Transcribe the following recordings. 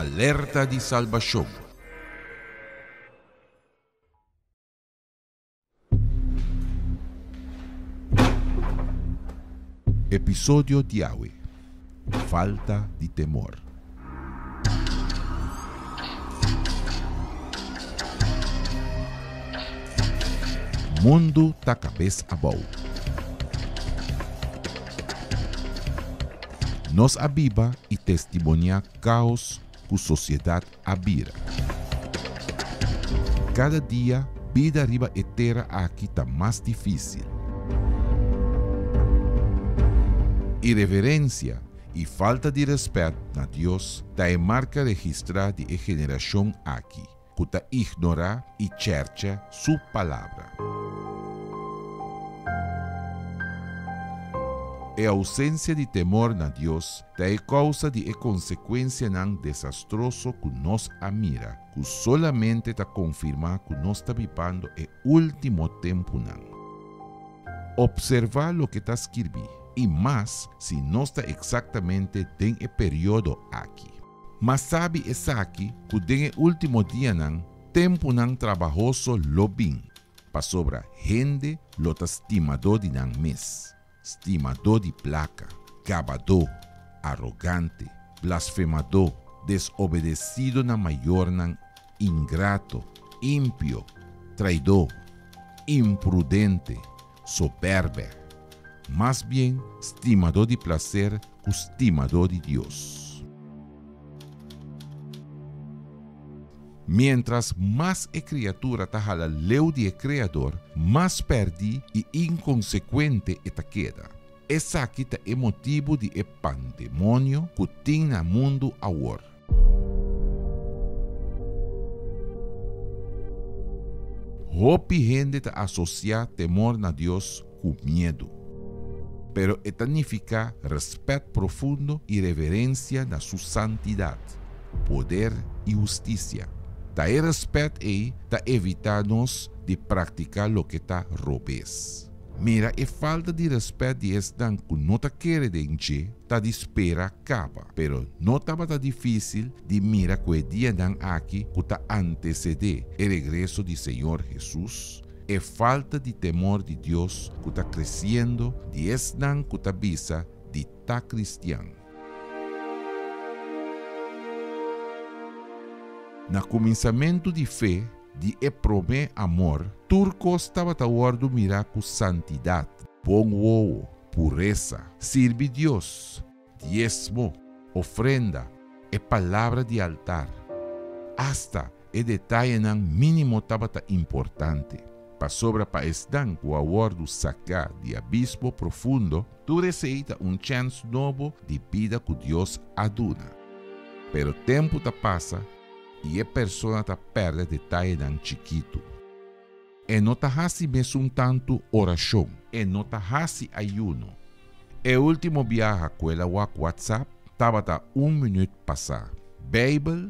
Alerta di salbashon. Episodio di awe, Falta di temor. Mundu ta kabes abou. Nos a biba i testimoniá kaos ku sosiedat a bira. Kada dia bida riba e tera aki ta mas difísil. Ireverensia i falta di rèspèt na Dios ta e marka registrá di e generashon aki ku ta ignorá i chèrchè su Palabra. E ousensia di temor na Dios ta e kousa di e konsekuensianan desastroso ku nos a mira, ku solamente ta konfirmá ku nos ta bibando e último tempunan. Opservá loke ta skirbí, i mas si nos ta eksaktamente den e periodo aki. Ma sabi esaki ku den e último dianan tempunan trabahoso lo bin, pasobra hende lo ta stimadó di nan mes, stimadó di plaka, gabadó, arogante, blasfemadó, desobedesido na mayornan, ingrato, impio, traidó, imprudente, sobèrbè, mas bien stimadó di plaser ku stimadó di Dios. Miéntras mas e kriatura ta hala leu di e Kreador, mas pèrdí i inkonsekuente e ta keda. Esaki ta e motibu di e pandemonio ku tin na mundu awor. Hopi hende ta asosiá temor na Dios ku miedu. Pero e ta nifiká rèspèt profundo i reverensia na su santidat, poder i hustisia. Ta e rèspèt ei ta evitá nos di praktiká loke ta robes. Mira e falta di rèspèt di esnan ku no ta kere den dje ta di spera kaba. Pero no tabata difísil di mira ku e dianan aki ku ta antesedé e regreso di Señor Hesus, e falta di temor di Dios ku ta kresiendo di esnan ku ta bisa di ta kristian. Na kuminsamentu di fe di e promé amor, tur kos tabata wòrdu mirá ku santidat, bon wowo, puresa, sirbi Dios, diesmo, ofrenda, e palabra di altar. Asta e detayenan mínimo tabata importante, pasobra pa esnan ku a wòrdu saká di abismo profundo, tur esei ta un chèns nobo di bida ku Dios a duna. Pero tempu ta pasa i e persona ta pèrdè detayenan chikitu. E no ta hasi mesun tantu orashon. E no ta hasi ayuno. E último biaha ku el a wak WhatsApp tabata un minüt pasá. Beibel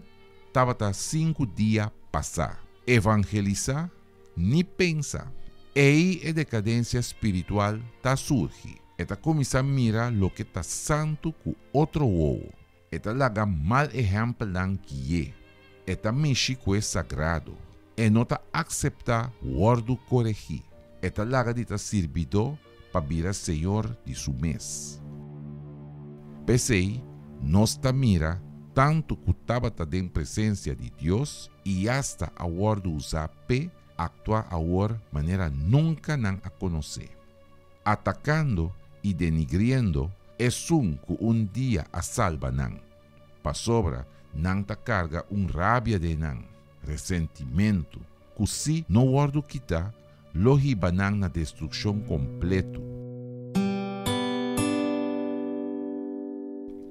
tabata sinku dia pasá. Evangelisá? Ni pensa! Ei e dekadensia spiritual ta surgi. E ta kuminsá mira loke ta santu ku otro wowo. E ta laga mal ehèmpelnan gui'é. E ta mishi ku e sagrado. E no ta akseptá wòrdu koregí. E ta laga di ta sirbidó pa bira señor di su mes. P'esei, nos ta mira tantu ku tabata den presensia di Dios i asta a wòrdu usá p'e aktua awor manera nunka nan a konosé. Atakando i denigriendo esun ku un dia a salba nan, pasobra nan ta karga un rabia den nan, resentimentu, ku si no wòrdu kitá, lo hiba nan na destrukshon kompletu.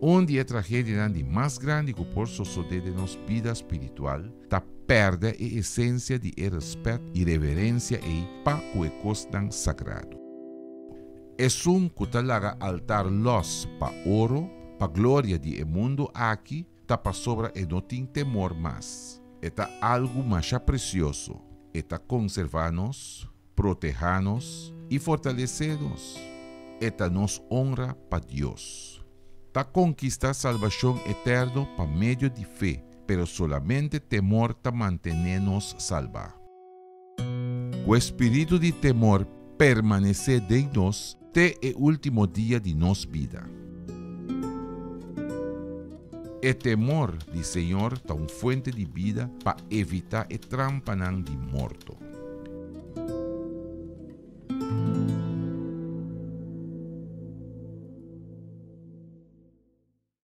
Un di e tragedianan di mas grandi ku por sosodé den nos bida spiritual ta pèrdè e esensia di e rèspèt i reverensia ei pa ku e kosnan sagrado. Esun ku ta laga altar lòs pa oro, pa gloria di e mundu aki, ta pasobra e no tin temor mas. E ta algu masha presioso, e ta konservá nos, protehá nos i fortalesé nos. E ta nos onra pa Dios. Ta konkistá salbashon eterno pa medio di fe. pero solamente temor ta mantené nos salbá. Ku e spiritu di temor permanesé den nos te e último dia di nos bida. E temor di Señor ta un fuente di bida pa evitá e trampanan di morto.